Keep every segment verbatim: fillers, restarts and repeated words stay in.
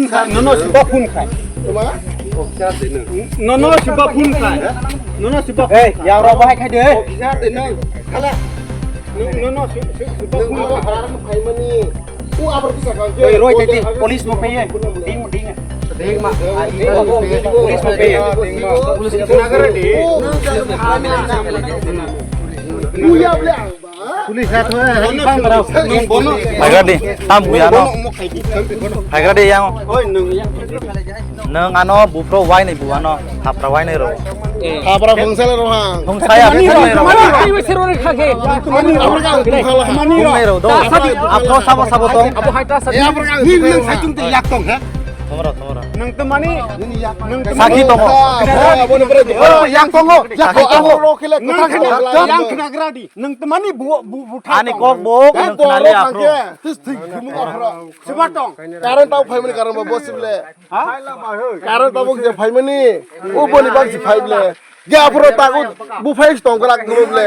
Nono siba phone khai. Nono siba phone khai. Nono siba phone khai. Hey, ya ro bahai khai de. Nono siba phone khai. Hey, roi tete, police mo peye. Ding, ding. Ding ma. Police mo peye. Police mo peye. Police ato, hai bang rao. Phaikra di, tam buya no. Phaikra di yang. Nang ano bupro wai ni buano, hapra wai ni ro. Hapra bangsa le rohang. Bangsa ya bangsa le ro. Mani ro. Mani ro. Mani ro. Abra ka tong khala. Mani ro. Mani ro do. Apro sabo sabo tong. Abo hai ta sa. Ni nang saichung te yak tong ha. Thomro thomro. Nang te mani. Sakhi tong. Abo ni bere. Yak tong. Yak tong. Abo ro khile. Nang khna gra di. Nang te mani bu bu bu. Ani kok bo nang khna le apro. Tis thik khumung aphra. Siba tong. Karon tau phaimani karon ba bosib le. Karon tabuk je phaimani, o boni bak si phai ble. Ge aphro tago bu phai tong krak duro ble.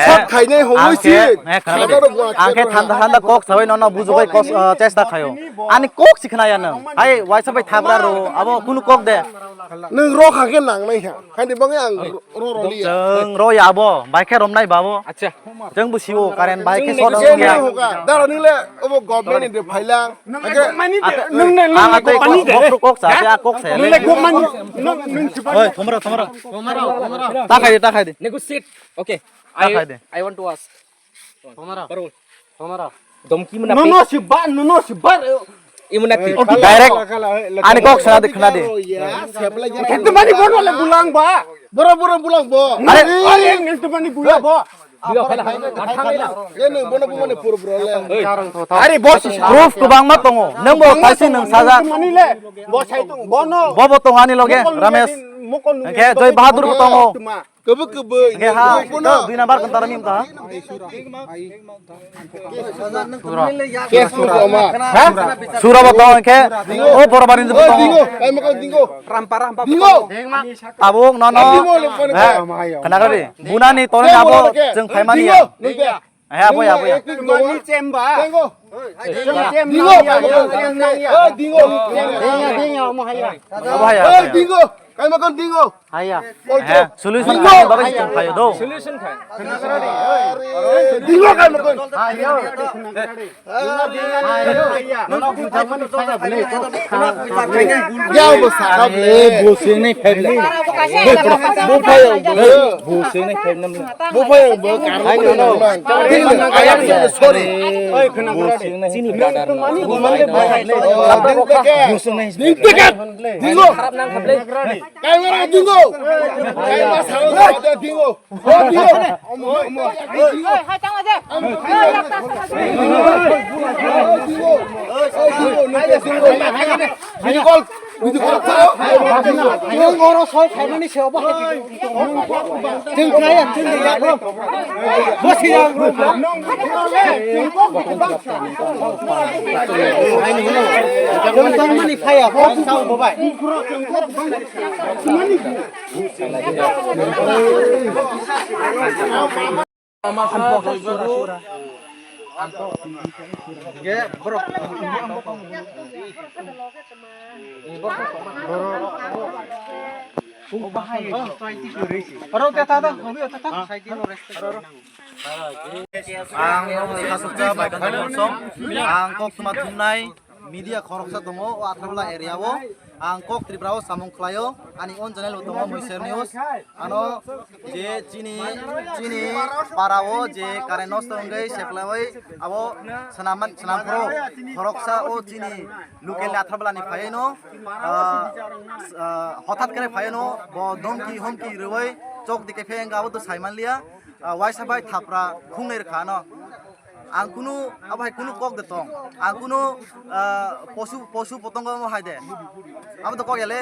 Sab khainai hongoi si. Ang khe thanda thanda kok sabai nono bujubai kok, ah, chesta khayo. Ani kok si khnaya nang. Hai waisa bai thabra ro, abo kunu kok de. Nang ro kha khe nang nai kha. Khaini bangwi ang ro ro liya. Chwng ro ya abo, bai khe romnai babo. Acha. Chwng bo siwo current bai khe sot wng ya. Dara nile obo government ni de phailang. Nang le gokmani de, nang le, nang le gokmani de. Kok sa, kok sa. Nang le gokmani, nang, nang siba. Oi, thomra, thomra. Ta khai de, ta khai de. Negotiate. Okay. Ta khai de. I want to ask. Thomra. Parul. Thomra. Domki muna. Nono siba, nono siba. Imunati. Direct. Ani kok sana de khna de. Kete mani bono le bulang ba. Boro boro bulang bo. Are, are, nang te mani buya bo. Biga phala. Mathang ila. Ye nang bono bumani pur bro le. Are boss. Proof kwbangma tongo. Nang bo kaisi nang sajak. Mani le. Bo sai tong bono. Bo bo tong ani loge, Ramesh. Mokol nung. Hwnkhe Joy Bahadur bo tongo. Kebek kebek. Hwnkhe ha. Dui number kanta rami ta. Kes tu koma. Ha? Sura bo tongo hwnkhe. O Borobari bo tongo. Dingo. Kai makan dingo. Rampa rampa. Dingo. Tabuk nono. Dingo le kone. Ha? Khna kari. Bunani tole abo chwng phaimani ya. Dingo. He abo ya, abo ya. Mani chemba. Dingo. Dingo. Dingo. Abo haya. Dingo. Kai makan dingo. Haya. He, solution khai bagwi chwng phaio do. Solution khai. Dingo kai makan. Haya. Ya, bo sakha ble. Bo sini phaile. Bo phayo bo. Bo sini phaile. Bo phayo bo. Sorry. Bo sini brother. Bo sini. Dingo. Kharap nang khaple. Kai mara dingo. Kai ma salo dingo. Ang Sasukja Baikanta Monsong, ang kok tuma thumnai. Media khoroksa tongo o Atharmala area o. Ang kok Tripura o samung khlaio. Ani own channel bo tongo Muiser News. Ano je chini, chini para o je current nosto wngwi seplaiwi abo swnam, swnam phuru khoroksa o chini local ni Atharmala ni phaiwi no, ah, ah, hothat khe phaiwi no bo domki homki rwwi chok dikhe phai wngkha abo to sai manliya. Ah, waisa bai thapra khungnai rwkha ano. Ang kunu, abo hai kunu kok de tong. Ang kunu, ah, posu, posu potongo mo hai de. Abo to kok ele.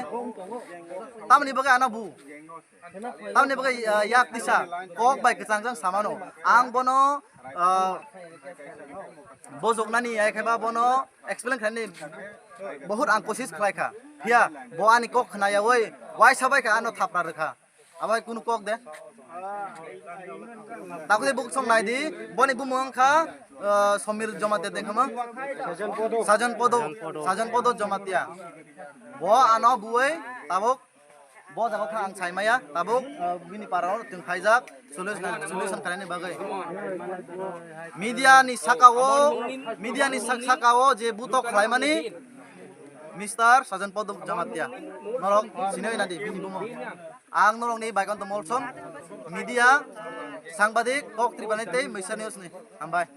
Tamni bagwi ano bu. Tamni bagwi, ah, yak tisa. Kok bai kwchang jang samano. Ang bono, ah, bojoknani ai khe ba bono explain khlaini bahut ang kosis khlai kha. Phiya bo ani kok khna yawi waisa bai kha ano thapra rwkha. Abo hai kunu kok de? Takoi buk song nai di, boni bumung wngkha, uh, Somir Jamatia de khama? Sajon Podo. Sajon Podo, Sajon Podo Jamatia. Bo ano buwai tabuk, bo jaga kha ang sai maya, tabuk, uh, bini para o chwng phaijak, solution, solution khlaini bagwi. Media ni saka o, media ni sak-, saka o je butok khlaimani, Mister Sajon Podo Jamatia. Norok sinoi nadi bini bumung. Ang norokni Baikanto Molsom, media, sangbadik, Kok Tripura ni tei Meisa News ni. Hambai.